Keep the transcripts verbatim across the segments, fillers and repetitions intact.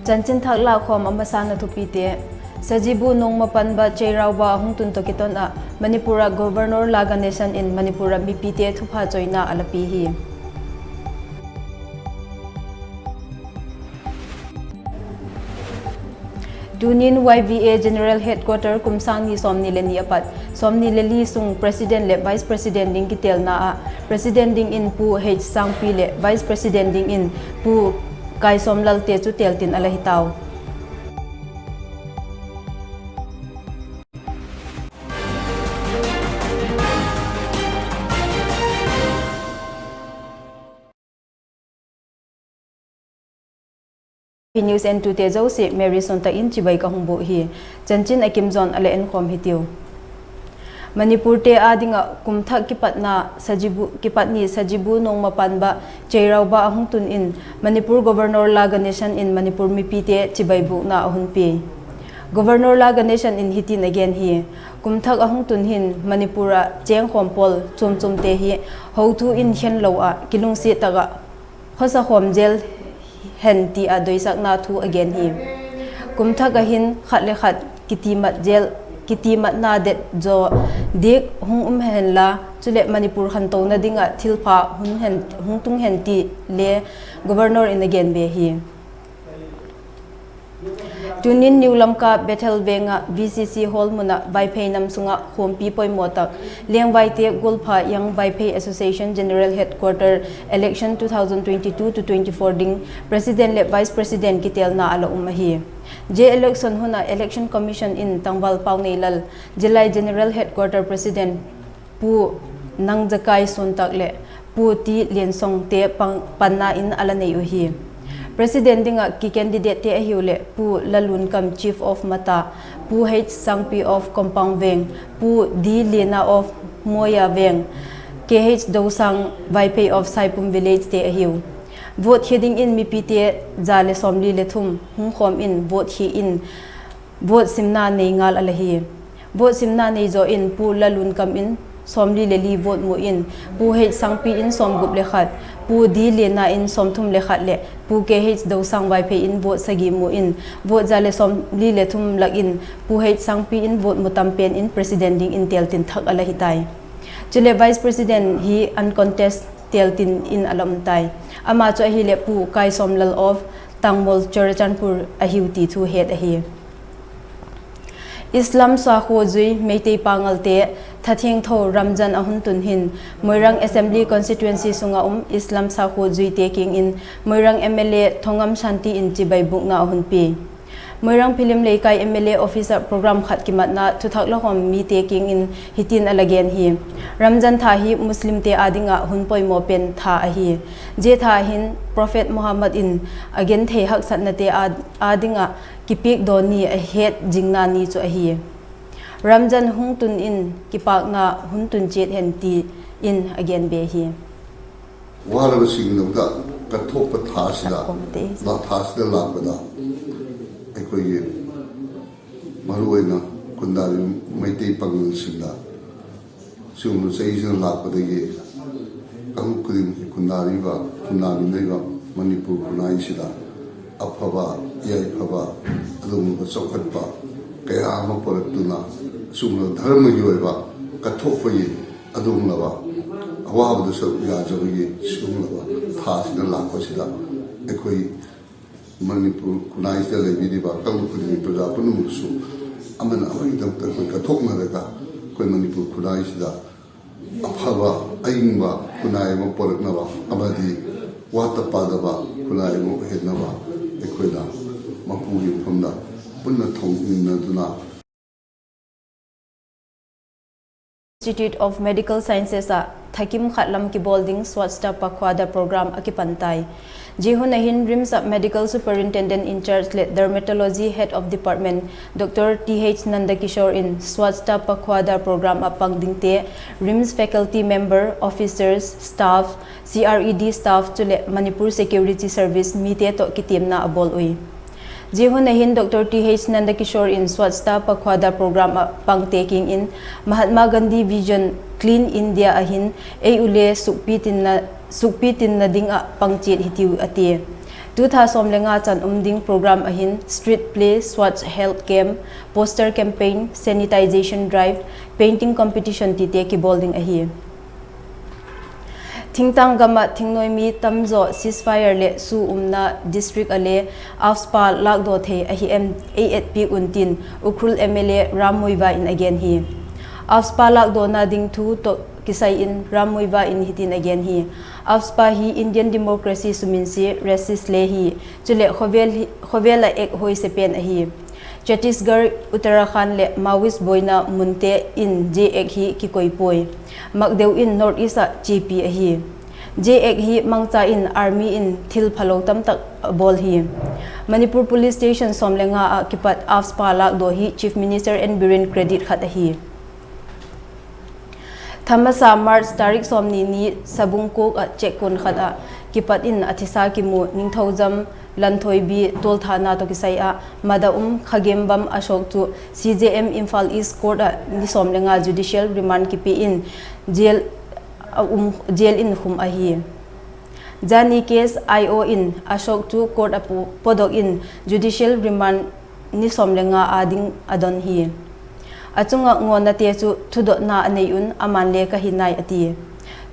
Chanchin thak lâkkhawm a masana thupite. Sajibu Nongma Panba Cheiraoba a hung tun tawh kiton ah Manipur ah Governor La Ganesan in Manipur ah mipite thupha chawina a la pia hi. Tunin Y V A General Headquarter kum sâng ni sawmni le ni a pat sawmni le li sung President leh Vice President ding kitelna ah President dingin Pu H Sangpi leh Vice President dingin Pu Kaisawmlalte chu têl tin a la hi tau. News entute zosia Mary Suantak in chibai ka hung bûk hi. Chanchin a kim zawn a la enkhawm hitiu. Manipurte â ding ah kum thak kipatna Sajibu, kipat ni Sajibu Nongma Panba Cheiraoba a hung tun in Manipur Governor La Ganesan in Manipur mipite chibai bûkna a hun pia. Governor La Ganesan in hitin a gen hi: Kum thak a hung tun hin Manipur ah chêngkhawm pawl chuamchuamte hi hothu in khen lo ah kilungsiat tak ah khawsa khawm zel hen ti ah doisakna thu a gen hi. Kum thak ah hin khat le khat kitimat zel, kitimatna det zaw diak hung um hen la, chuleh Manipur khantona ding ah thilpha hun hen, hung tung hen ti le Governor in a gen be hi. Tunin New Lamka Bethel Veng ah V C C Hall mun ah Vaiphei nam sung ah khawmpi poimaw tak Lengvaite Gualpha Young Vaiphei Association General Headquarter Election two thousand twenty-two to twenty-four ding President leh Vice President kitelna a la um ahi. Zia election hun ah Election Commission in tangval Pauneilal, zia lai General Headquarter President Pu Nangjakai Suantak leh Pu T Liansongte pang, panna in a la nei uhi. President ding ah kicandidatete ahiu leh Pu Lalunkam, Chief of Mata, Pu H Sangpi of Kompang Veng, Pu D Liana of Moya Veng, K H Dosang, Vaiphei of Saipum Villagete ahiu. Vote khia dingin mipite za le sawmli le thum hung khawm in vote khia in vote simna nei ngal a la hi. Vote simna nei zaw in Pu Lalunkam in sawmli le li vote mu in, Pu H Sangpi in sawmgup le khat, Pu D Liana in sawmthum le khat leh Pu K H Dosang Vaiphei in vote sagi mu in, vote za le sawmli le thum lak in Pu H Sangpi in vote mu tam pen in President dingin têl tin thak a la hi tai. Chuleh Vice President hi uncontest têl tin in a la um tai. Ama chu ahileh Pu Kaisawmlal of Tangmol, Churachandpur ahiu ti thu het ahi. Islam sakhua zui Meitei Pangalte thathiangtho Ramzan a hun tun hin, Moirang Assembly Constituency sung ah um Islam sakhua zuite kiang in Moirang M L A Thongam Shanti in chibai bûkna a hun pia. Moirang Philim Leikai M L A office ah program khat kimatna thuthak la khawm mite kiang in hitin a la gen hi: Ramzan tha hi Muslimte â ding ah hun poimaw pen tha ahi. Zia tha hin Prophet Muhammad in a genthei haksatnate â, â ding ah kipiakdaw ni, a hetzingna ni chu ahi. Ramzan hung tun in kipâkna hun tun chiat hen ti in a gen be hi. ว่าเราสิ่งหนึ่งก็กระทบกับฐานเสีย ฐานเสียหลักก็ได้ ꯑꯩꯈꯣꯏꯒꯤ ꯃꯔꯨ ꯑꯣꯏꯅ ꯈꯨꯟꯗꯥꯔꯤꯕ ꯃꯩꯇꯩ ꯄꯥꯉꯜꯁꯤꯡꯗ ꯁꯤꯒꯨꯝꯕ ꯆꯍꯤꯁꯤꯅ ꯂꯥꯛꯄꯗꯒꯤ ꯀꯥꯡꯂꯨꯞ ꯈꯨꯗꯤꯡꯃꯛꯀꯤ ꯈꯨꯟꯗꯥꯔꯤꯕ, ꯈꯨꯟꯗꯥꯃꯤꯟꯅꯔꯤꯕ ꯃꯅꯤꯄꯨꯔ ꯈꯨꯟꯅꯥꯏꯁꯤꯗ ꯑꯐꯕ, ꯌꯥꯏꯐꯕ, ꯑꯗꯨꯒꯨꯝꯕ ꯆꯥꯎꯈꯠꯄ ꯀꯌꯥ ꯑꯃ ꯄꯨꯔꯛꯇꯨꯅ, ꯑꯁꯤꯒꯨꯝꯕ ꯙꯔꯃꯒꯤ ꯑꯣꯏꯕ ꯀꯠꯊꯣꯛꯄꯒꯤ ꯑꯗꯨꯒꯨꯝꯂꯕ ꯑꯋꯥꯕꯗ ꯁꯔꯨꯛ ꯌꯥꯖꯕꯒꯤ ꯁꯤꯒꯨꯝꯂꯕ ꯊꯥꯁꯤꯗ ꯂꯥꯛꯄꯁꯤꯗ ꯑꯩꯈꯣꯏ ꯃꯅꯤꯄꯨꯔ ꯈꯨꯟꯅꯥꯏꯁꯤꯗ ꯂꯩꯕꯤꯔꯤꯕ ꯀꯥꯡꯂꯨꯞ ꯈꯨꯗꯤꯡꯒꯤ ꯄ꯭ꯔꯖꯥ ꯄꯨꯝꯅꯃꯛꯁꯨ ꯑꯃꯅ ꯑꯃꯒꯤꯗꯃꯛꯇ ꯑꯩꯈꯣꯏ ꯀꯠꯊꯣꯛꯅꯔꯒ ꯑꯩꯈꯣꯏ ꯃꯅꯤꯄꯨꯔ ꯈꯨꯟꯅꯥꯏꯁꯤꯗ ꯑꯐꯕ ꯑꯏꯪꯕ ꯈꯨꯟꯅꯥꯏ ꯑꯃ ꯄꯣꯔꯛꯅꯕ ꯑꯃꯗꯤ ꯋꯥꯠꯇ ꯄꯥꯗꯕ ꯈꯨꯟꯅꯥꯏ ꯑꯃ ꯑꯣꯏꯍꯟꯅꯕ ꯑꯩꯈꯣꯏꯅ ꯃꯄꯨꯒꯤ ꯃꯐꯝꯗ ꯄꯨꯟꯅ ꯊꯧꯃꯤꯟꯅꯗꯨꯅ Institute of Medical Sciences ah thakim khat lam kibawl ding Swachhta Pakhwada program a kipan tai. Zia hun a hin RIMS ah Medical Superintendent in charge leh Dermatology Head of Department Doctor Th Nandakishore in Swachhta Pakhwada program ah pang dingte, RIMS faculty member, officers, staff, C R E D staff chuleh Manipur Security Service mite tawh kitiamna a bawl ui. Zia hun a hin Doctor Th Nandakishore in Swachhta Pakhwada program ah pangte kiang in Mahatma Gandhi Vision Clean India a hin ei u le sukpi tinna, sukpi tinna ding ah pang chiat hitiu a tia. Tu tha sawm le nga chan um ding program ah hin street play, Swachh Health Camp, poster campaign, sanitisation drive, painting competition tite kibawl ding ahi. Thingtâng gam ah thingnoimi tamzaw ceasefire leh SoO umna district ah le AFSPA lâkdaw thei ahi em ei etpiak un tin Ukhrul MLA Ram Muivah in a gen hi. AFSPA lâkdawna ding thu tawh kisai in Ram Muivah in hitin a gen hi: AFSPA hi Indian democracy suminsia racist le hi, chuleh khawvel ah ek huaise pen ahi. Chhattisgarh, Uttarakhand leh Maoist buaina munte in zia ek hi kikoi puai. Makdeu in North East ah chiapi ahi. Zia ek hi mangcha in army in thil phalo tamtak a bawl hi. Manipur police station sawm le nga ah kipat AFSPA lâkdaw hi Chief Minister N Biren credit khat ahi. Tha masa March tarik sawmni ni Sabungkok ah checkpoint khat ah kipat in a thisa kimu Ningthoujam Lanthoibi tualthana tawh kisai ah mada um Khagembam Ashok chu CJM Imphal East Court ah ni sawm le nga judicial remand kipia in jail in khum ahi. Zani case aio in Ashok chu court ah pawdok in judicial remand ni sawm le nga â ding a don hi. A chung ah ngawnnate chu thudotna a nei un, ama'n le ka hi nai a ti.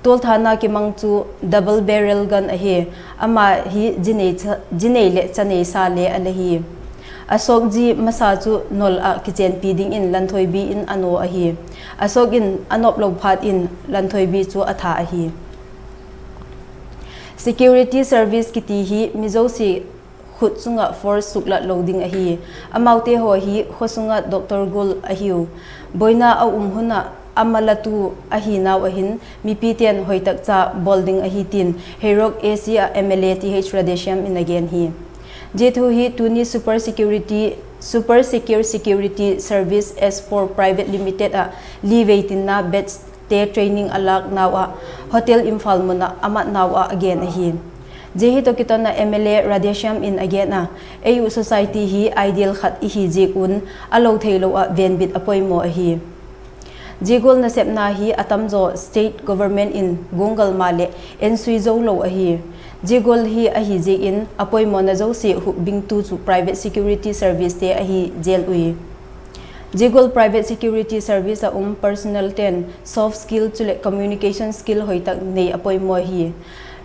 Tualthana kimang chu double barrel gun ahi. Ama hi zi nei leh cha neisa le a la hi. Ashok zi masa chu nol ah kichenpi dingin Lanthoibi in a naw ahi. Ashok in a nop lo phat in Lanthoibi chu a tha ahi. Security service kiti hi mi zosia khut chung ah force suklat lo ding ahi. Amaute haw hi khaw sung ah doctor gual ahiu. Buaina a um hun ah a malatu ahi nau ah hin mipite'n hoitak cha bawl ding ahi tin Heirok A C ah MLA Th Radheshyam in a gen hi. Zia thu hi tuni Super Security, Super Secure Security Service S four Private Limited ah li vei tinna batchte training a lâk nau ah Hotel Imphal mun ah a mat nau ah a gen ahi. Zia hi tawh kiton ah MLA Radheshyam in a gen a, ei uh society hi ideal khat i hi ziak un a lo theilo ah venbit a poimaw ahi. Zia gual nasepna hi a tamzaw state government in guanggal maleh ensui zo lo ahi. Zia gual hi ahi ziak in a poimawna zosia hukbingtu chu private security servicete ahi zel ui. Zia gual private security service ah um personnelte'n soft skill chuleh communication skill hoitak nei a poimaw hi.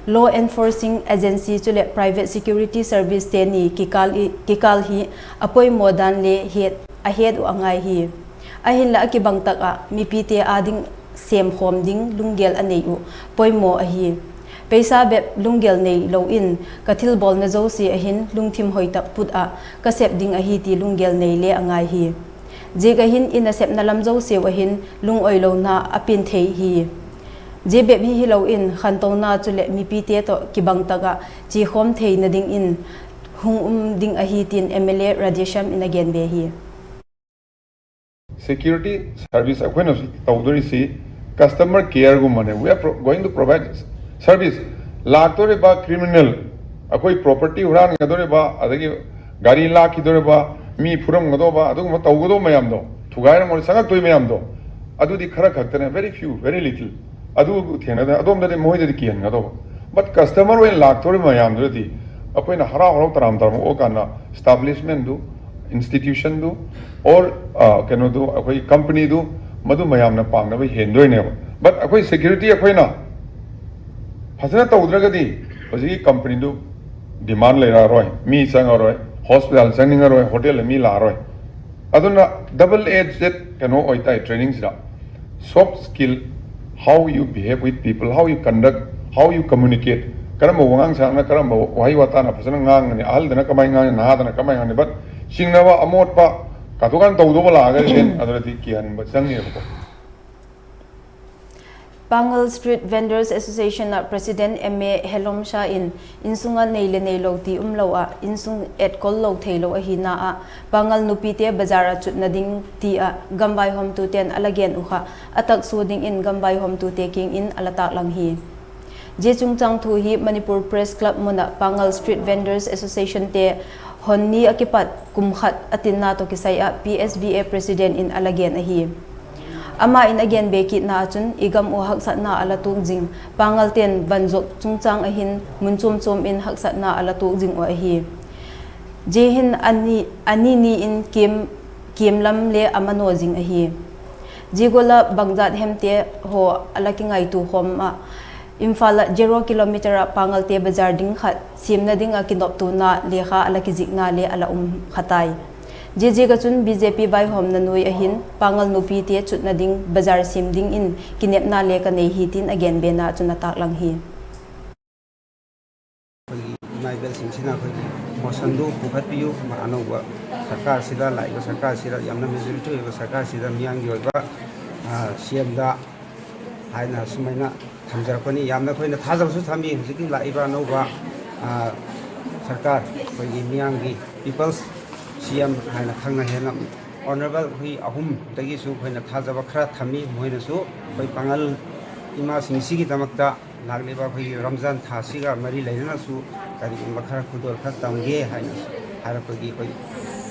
Law enforcing agency chuleh private security servicete ni kikâl hi a poimaw dan le a het uh a ngai hi. Ahinla a kibang tak ah mipite â ding sêmkhawm ding lunggel a nei uh poimaw ahi. Peisa bep lunggel neilo in ka thilbawlna zosia ah hin lungthim hoitak put ah ka sep ding ahi ti lunggel nei le a ngai hi. Ziak ah hin i nasepna lam zosiau ah hin lungawilona a piang thei hi. Zia bep hi hilo in khantona chuleh mipite tawh kibang tak ah chiakhawm theina dingin hung um ding ahi tin MLA Radheshyam in a gen be hi. Security service ꯑꯩꯈꯣꯏꯅ ꯍꯧꯖꯤꯛ ꯇꯧꯗꯣꯔꯤꯁꯤ customer careꯒꯨꯝꯕꯅꯦ꯫ We are pro-, going to provide service. ꯂꯥꯛꯇꯣꯔꯤꯕ criminal, ꯑꯩꯈꯣꯏ property ꯍꯨꯔꯥꯟꯒꯗꯧꯔꯤꯕ, ꯑꯗꯒꯤ ꯒꯥꯔꯤ ꯂꯥꯛꯈꯤꯗꯧꯔꯤꯕ, ꯃꯤ ꯐꯨꯔꯝꯒꯗꯧꯕ, ꯑꯗꯨꯒꯨꯝꯕ ꯇꯧꯒꯗꯧꯕ ꯃꯌꯥꯝꯗꯣ, ꯊꯨꯒꯥꯏꯔꯝꯒꯗꯧꯕ, ꯆꯪꯉꯛꯇꯣꯏ ꯃꯌꯥꯝꯗꯣ, ꯑꯗꯨꯗꯤ ꯈꯔ ꯈꯛꯇꯅꯦ, very few, very little꯫ ꯑꯗꯨ ꯊꯦꯡꯅꯗꯅ ꯑꯗꯣꯝꯗꯗꯤ, ꯃꯈꯣꯏꯗꯗꯤ ꯀꯤꯍꯟꯒꯗꯧꯕ꯫ But customer ꯑꯣꯏꯅ ꯂꯥꯛꯇꯧꯔꯤꯕ ꯃꯌꯥꯝꯗꯨꯗꯗꯤ ꯑꯩꯈꯣꯏꯅ ꯍꯔꯥꯎ ꯍꯔꯥꯎ ꯇꯔꯥꯝ ꯇꯔꯥꯝ ꯑꯣꯛꯑꯀꯥꯟꯗ establishmentꯗꯨ, institutionꯗꯨ, or, ꯑ, ꯀꯩꯅꯣꯗꯨ, ꯑꯩꯈꯣꯏ companyꯗꯨ, ꯃꯗꯨ ꯃꯌꯥꯝꯅ ꯄꯥꯝꯅꯕ ꯍꯦꯟꯗꯣꯏꯅꯦꯕ꯫ But ꯑꯩꯈꯣꯏ security ꯑꯩꯈꯣꯏꯅ ꯐꯖꯅ ꯇꯧꯗ꯭ꯔꯒꯗꯤ ꯍꯧꯖꯤꯛꯀꯤ companyꯗꯨ demand ꯂꯩꯔꯛꯑꯔꯣꯏ, ꯃꯤ ꯆꯪꯉꯔꯣꯏ, hospital ꯆꯪꯅꯤꯡꯉꯔꯣꯏ, hotelꯗ ꯃꯤ ꯂꯥꯛꯑꯔꯣꯏ꯫ ꯑꯗꯨꯅ double edged ꯀꯩꯅꯣ ꯑꯣꯏꯇꯥꯏ trainingꯁꯤꯗ꯫ Soft skill, how you behave with people, how you conduct, how you communicate, ꯀꯔꯝꯕ ꯋꯥꯉꯥꯡ ꯁꯉꯥꯡꯅ, ꯀꯔꯝꯕ ꯋꯥꯍꯩ ꯋꯥꯇꯥꯅ ꯐꯖꯅ ꯉꯥꯡꯒꯅꯤ, ꯑꯍꯜꯗꯅ ꯀꯃꯥꯏꯅ ꯉꯥꯡꯒꯅꯤ, ꯅꯍꯥꯗꯅ ꯀꯃꯥꯏꯅ ꯉꯥꯡꯒꯅꯤ꯫ But ꯆꯤꯡꯅꯕ ꯑꯃꯣꯠꯄ ꯀꯥꯊꯣꯛꯀꯥꯟ ꯇꯧꯗꯧꯕ ꯂꯥꯛꯑꯒꯗꯤ ꯑꯗꯨꯗꯗꯤ ꯀꯤꯍꯟꯕ ꯆꯪꯉꯦꯕꯀꯣ꯫ Pangal Street Vendors Association ah President M A Helom Shah in insung ah nei le neilo ti umlo ah insung etkol lo theilo ahina ah Pangal nupite bazar ah chutna ding ti ah gamvaihawmtute'n a la gen uh kha a taksua dingin gamvaihawmtute kiang in a la tâklang hi. Zia chungchâng thu hi Manipur Press Club mun ah Pangal Street Vendors Associationte hon ni ah kipat kum khat a tinna tawh kisai ah P S V A President in a la gen ahi. Ama in a gen be kitna ah chun, i gam uh haksatna a la tuak zing, Pangalte'n van zuak chungchâng ah hin mun chuam chuam in haksatna a la tuak zing uh ahi. Zia hin a ni, a ni ni in kiam, kiam lam le a manaw zing ahi. Zia gual ah bangjat hemte haw a la kingaitua khawm ah, Imphal ah zero kilometre ah Pangalte bazar ding khat siamna ding ah kinoptuana lekha a la kizikna le a la um kha tai. Ziaziak ah chun B J P vaihawmna nuai ah hin Pangal nupite chutna ding bazar siam dingin kinepna le ka nei hi tin a gen bena chun a tâklang hi. ꯑꯩꯈꯣꯏꯒꯤ ꯏꯃꯥ ꯏꯕꯦꯜꯁꯤꯡꯁꯤꯅ ꯑꯩꯈꯣꯏꯒꯤ ꯃꯣꯁꯟꯗꯨ ꯄꯨꯈꯠꯄꯤꯌꯨ, ꯑꯅꯧꯕ ꯁꯔꯀꯥꯔꯁꯤꯗ, ꯂꯥꯛꯏꯕ ꯁꯔꯀꯥꯔꯁꯤꯗ, ꯌꯥꯝꯅ ꯃꯦꯖꯣꯔꯤꯇꯤ ꯑꯣꯏꯕ ꯁꯔꯀꯥꯔꯁꯤꯗ ꯃꯤꯌꯥꯝꯒꯤ ꯑꯣꯏꯕ, ꯑ, ꯁꯤ ꯑꯦꯝꯗ ꯍꯥꯏꯅ ꯁꯨꯃꯥꯏꯅ ꯊꯝꯖꯔꯛꯄꯅꯤ꯫ ꯌꯥꯝꯅ ꯑꯩꯈꯣꯏꯅ ꯊꯥꯖꯕꯁꯨ ꯊꯝꯃꯤ꯫ ꯍꯧꯖꯤꯛꯀꯤ ꯂꯥꯛꯏꯕ ꯑꯅꯧꯕ, ꯑ, ꯁꯔꯀꯥꯔ, ꯑꯩꯈꯣꯏꯒꯤ ꯃꯤꯌꯥꯝꯒꯤ ꯄꯤꯄꯜꯁ ꯁꯤ ꯑꯦꯝ ꯍꯥꯏꯅ ꯈꯪꯅ ꯍꯦꯟꯅ ꯑꯣꯅꯔꯦꯕꯜ ꯑꯩꯈꯣꯏ ꯑꯍꯨꯝꯗꯒꯤꯁꯨ ꯑꯩꯈꯣꯏꯅ ꯊꯥꯖꯕ ꯈꯔ ꯊꯝꯃꯤ꯫ ꯃꯣꯏꯅꯁꯨ ꯑꯩꯈꯣꯏ ꯄꯥꯉꯜ ꯏꯃꯥꯁꯤꯡꯁꯤꯒꯤꯗꯃꯛꯇ ꯂꯥꯛꯂꯤꯕ ꯑꯩꯈꯣꯏꯒꯤ ꯔꯝꯖꯥꯟ ꯊꯥꯁꯤꯒ ꯃꯔꯤ ꯂꯩꯅꯅꯁꯨ ꯀꯔꯤꯒꯨꯝꯕ ꯈꯔ ꯈꯨꯗꯣꯜ ꯈꯔ ꯇꯝꯒꯦ ꯍꯥꯏꯅ ꯍꯥꯏꯔꯛꯄꯒꯤ ꯑꯩꯈꯣꯏ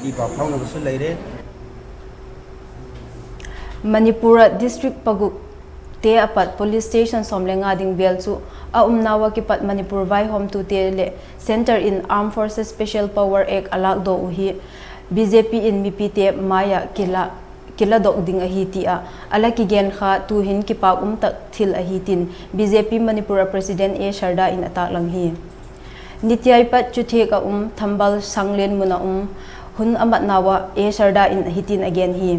ꯏ ꯄꯥꯎ ꯐꯥꯎꯅꯕꯁꯨ ꯂꯩꯔꯦ꯫ Manipur ah district paguk te a pat police station sawm le nga ding vel chu a umnau ah kipat Manipur vaihawmtute leh Centre in Armed Forces Special Power Act a lâkdaw uh hi B J P in mipite mai ah kila, kiladok ding ahi ti ah a la kigen kha tu'hin kipâk um tak thil ahi tin B J P Manipur ah President A Sharda in a tâklang hi. Nitiai pat Chuthek ah um Thambal Sanglen mun ah um hun a matnau ah A Sharda in hitin a gen hi: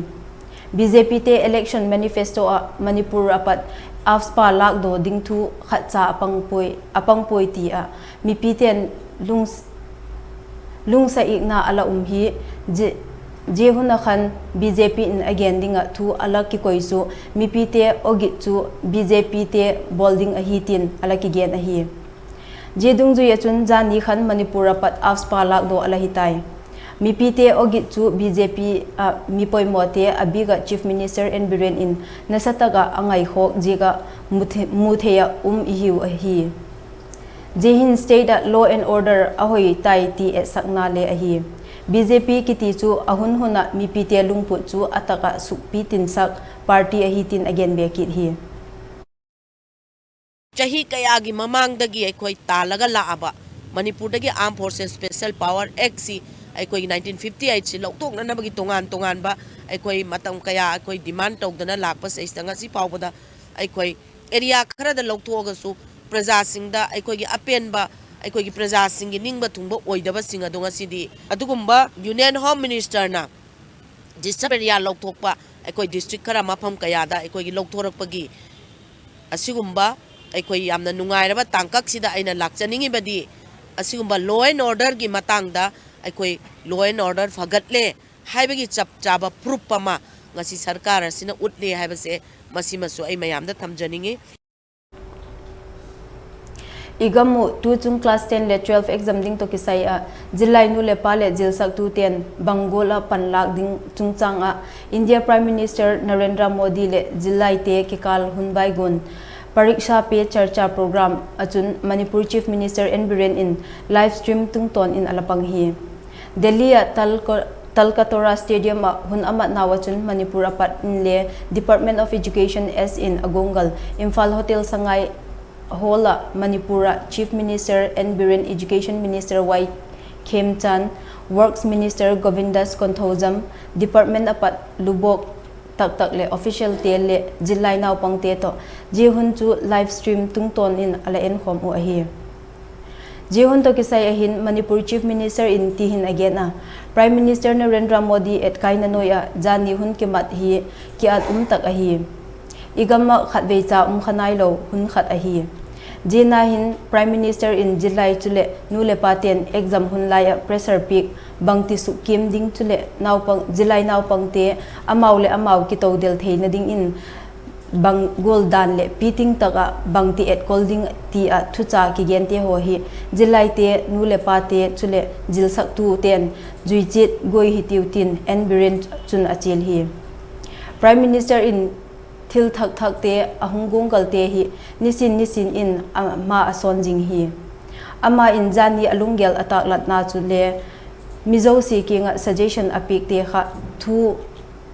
B J P te election manifesto ah Manipur ah pat AFSPA lâkdaw ding thu khatcha a pang puai, a pang puai ti ah mipite'n lung, lungsa ikna a la um hi. Zia, zia hun ah khan B J P in a gen ding ah thu a la kikoi chu mipite aw git chu B J P te bawl ding ahi tin a la kigen ahi. Zia dungzui ah chun zani khan Manipur ah pat AFSPA lâkdaw a la hi tai. Mipite aw git chu B J P ah mi poimawte, a bîk ah Chief Minister N Biren in nasa tak ah a ngaikhawk ziak ah mu thei, mu thei ah um i hiu ahi. Zia hin state ah law and order a hoi tai ti etsakna le ahi. B J P kiti chu a hun hun ah mipite lungput chu a tak ah sukpi tinsak party ahi tin a gen be kit hi. ꯆꯍꯤ ꯀꯌꯥꯒꯤ ꯃꯃꯥꯡꯗꯒꯤ ꯑꯩꯈꯣꯏ ꯇꯥꯜꯂꯒ ꯂꯥꯛꯑꯕ ꯃꯅꯤꯄꯨꯔꯗꯒꯤ Armed Forces Special Power Act ꯁꯤ ꯑꯩꯈꯣꯏꯒꯤ nineteen fifty eight ꯁꯤ ꯂꯧꯊꯣꯛꯅꯅꯕꯒꯤ ꯇꯣꯉꯥꯟ ꯇꯣꯉꯥꯟꯕ ꯑꯩꯈꯣꯏ ꯃꯇꯝ ꯀꯌꯥ ꯑꯩꯈꯣꯏ demand ꯇꯧꯗꯅ ꯂꯥꯛꯄꯁꯤꯗꯩꯁꯤꯗ ꯉꯁꯤ ꯐꯥꯎꯕꯗ ꯑꯩꯈꯣꯏ area ꯈꯔꯗ ꯂꯧꯊꯣꯛꯑꯒꯁꯨ ꯄ꯭ꯔꯖꯥꯁꯤꯡꯗ ꯑꯩꯈꯣꯏꯒꯤ ꯑꯄꯦꯟꯕ, ꯑꯩꯈꯣꯏꯒꯤ ꯄ꯭ꯔꯖꯥꯁꯤꯡꯒꯤ ꯅꯤꯡꯕ ꯊꯨꯡꯕ ꯑꯣꯏꯗꯕꯁꯤꯡ ꯑꯗꯣ ꯉꯁꯤꯗꯤ ꯑꯗꯨꯒꯨꯝꯕ Union Home Minister ꯅ disturb area ꯂꯧꯊꯣꯛꯄ ꯑꯩꯈꯣꯏ district ꯈꯔ ꯃꯐꯝ ꯀꯌꯥꯗ ꯑꯩꯈꯣꯏꯒꯤ ꯂꯧꯊꯣꯔꯛꯄꯒꯤ ꯑꯁꯤꯒꯨꯝꯕ ꯑꯩꯈꯣꯏ ꯌꯥꯝꯅ ꯅꯨꯡꯉꯥꯏꯔꯕ ꯇꯥꯡꯀꯛꯁꯤꯗ ꯑꯩꯅ ꯂꯥꯛꯆꯅꯤꯡꯉꯤꯕꯗꯤ ꯑꯁꯤꯒꯨꯝꯕ law and order ꯒꯤ ꯃꯇꯥꯡꯗ ꯑꯩꯈꯣꯏ law and order ꯐꯒꯠꯂꯦ ꯍꯥꯏꯕꯒꯤ ꯆꯞ ꯆꯥꯕ proof ꯑꯃ ꯉꯁꯤ ꯁꯔꯀꯥꯔ ꯑꯁꯤꯅ ꯎꯠꯂꯦ ꯍꯥꯏꯕꯁꯦ ꯃꯁꯤꯃꯁꯨ ꯑꯩ ꯃꯌꯥꯝꯗ ꯊꯝꯖꯅꯤꯡꯉꯤ꯫ I gam uh tuchung class ten le twelve exam ding tawh kisai ah zillai nu le pa leh zilsaktute'n bang gual ah panlâk ding chungchâng ah India Prime Minister Narendra Modi leh zillaite kikâl hun baiguan Pariksha Pe Charcha program ah chun Manipur Chief Minister N Biren in live stream tungtawn in a la pang hi. Delhi ah Talko-, Talkatora Stadium ah hun a matnau ah chun Manipur a pat inle Department of Education as in a guanggal Imphal Hotel Sangai Hall ah Manipur ah Chief Minister N Biren, Education Minister Y Khemchand, Works Minister Govindas Konthoujam, department a pat lubawk taktak leh officialte leh zillai naupangte tawh zia hun chu live stream tungtawn in a la enkhawm uh ahi. Zia hun tawh kisai ah hin Manipur Chief Minister in ti hin a gen a, Prime Minister Narendra Modi etkaina nuai ah zani hun kimat hi kiat um tak ahi. I gam ah khatvei cha um kha nailo hun khat ahi. Zia na hin Prime Minister in zillai chuleh nu leh pate'n exam hun lai ah pressure piak bangti sukkiam ding chuleh naupang, zillai naupangte amau leh amau kitodel theina dingin bang gual dan leh piting tak ah bangti etkol ding ti ah thucha kigente haw hi zillaite, nu leh pate chuleh zilsaktute'n zui chiat guai hitiu tin N Biren chun a chial hi. Prime Minister in thil thak thakte a hung guanggalte hi nisin nisin in ama a sawn zing hi. Ama in zani a lunggel a tâklatna chule mi zosia kiang ah suggestion a piakte kha thu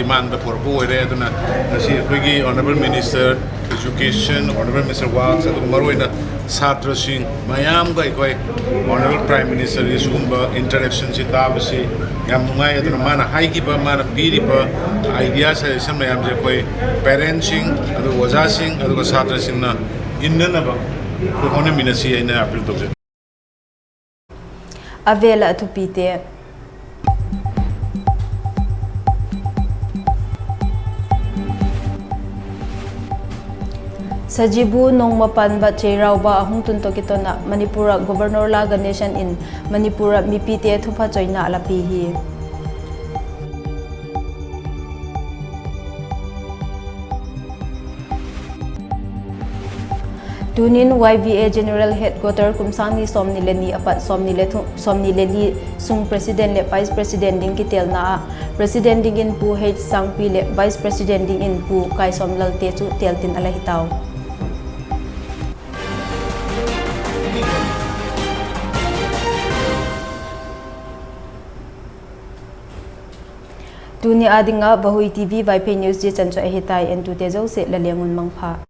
demand ꯄꯨꯔꯛꯄ ꯑꯣꯏꯔꯦ꯫ ꯑꯗꯨꯅ ꯉꯁꯤ ꯑꯩꯈꯣꯏꯒꯤ Honourable Minister Education, Honourable Minister Works, ꯑꯗꯨꯒ ꯃꯔꯨꯑꯣꯏꯅ ꯁꯥꯇ꯭ꯔꯁꯤꯡ ꯃꯌꯥꯝꯒ ꯑꯩꯈꯣꯏ Honourable Prime Ministerꯒꯤ ꯁꯤꯒꯨꯝꯕ interactionꯁꯤ ꯇꯥꯕꯁꯤ ꯌꯥꯝ ꯅꯨꯡꯉꯥꯏ꯫ ꯑꯗꯨꯅ ꯃꯥꯅ ꯍꯥꯏꯈꯤꯕ, ꯃꯥꯅ ꯄꯤꯔꯤꯕ idea, suggestion ꯃꯌꯥꯝꯁꯦ ꯑꯩꯈꯣꯏ parentsꯁꯤꯡ, ꯑꯗꯨꯒ ꯑꯣꯖꯥꯁꯤꯡ, ꯑꯗꯨꯒ ꯁꯥꯇ꯭ꯔꯁꯤꯡꯅ ꯏꯟꯅꯅꯕ ꯑꯩꯈꯣꯏ ꯍꯣꯠꯅꯃꯤꯟꯅꯁꯤ ꯍꯥꯏꯅ appeal ꯇꯧꯖꯩ꯫ ꯑꯕꯦꯜ ꯑꯊꯨꯄꯤꯇꯦ꯫ ꯁꯖꯤꯕꯨ ꯅꯣꯡꯃ ꯄꯥꯟꯕ ꯆꯩꯔꯥꯎꯕ ꯑꯍꯨꯝ ꯇꯨꯟ ꯇꯣꯀꯤꯇꯣꯅ ꯃꯅꯤꯄꯨꯔ Governor ꯂꯥ ꯒꯅꯦꯁꯟ ꯏꯟ ꯃꯅꯤꯄꯨꯔ ꯃꯤꯄꯤꯇꯦ ꯊꯨꯐꯥ ꯆꯣꯏꯅ ꯂꯥꯄꯤ ꯍꯤ꯫ ꯇꯨꯅꯤꯟ Y V A General Headquarter ꯀꯨꯝꯁꯥꯡꯅꯤ ꯁꯣꯝꯅꯤ ꯂꯦꯅꯤ ꯑꯄꯠ ꯁꯣꯝꯅꯤ ꯂꯦ ꯊꯨ-, ꯁꯣꯝꯅꯤ ꯂꯦꯂꯤ ꯁꯨꯡ President ꯂꯦ Vice President ꯗꯤꯡ ꯀꯤꯇꯦꯜꯅ ꯑ, President ꯗꯤꯡ ꯏꯟ ꯄꯨ ꯍꯩ ꯁꯥꯡꯄꯤ ꯂꯦ Vice President ꯗꯤꯡ ꯏꯟ ꯄꯨ ꯀꯥꯏꯁꯣꯝ ꯂꯜꯇꯦ ꯆꯨ ꯇꯦꯜ ꯇꯤꯟ ꯑꯂ ꯍꯤꯇꯥꯎ꯫ ꯇꯨꯅꯤ ꯑꯥ ꯗꯤꯡ ꯑ ꯕꯍꯨꯏ T V Vaiphei News ꯆꯦ ꯆꯟ ꯆꯨ ꯑꯍꯤꯇꯥꯏ꯫ ꯑꯦꯟ ꯇꯨ ꯇꯦ ꯖꯧꯁꯦ ꯂꯂꯦꯡ ꯎꯟ ꯃꯪ ꯐꯥ꯫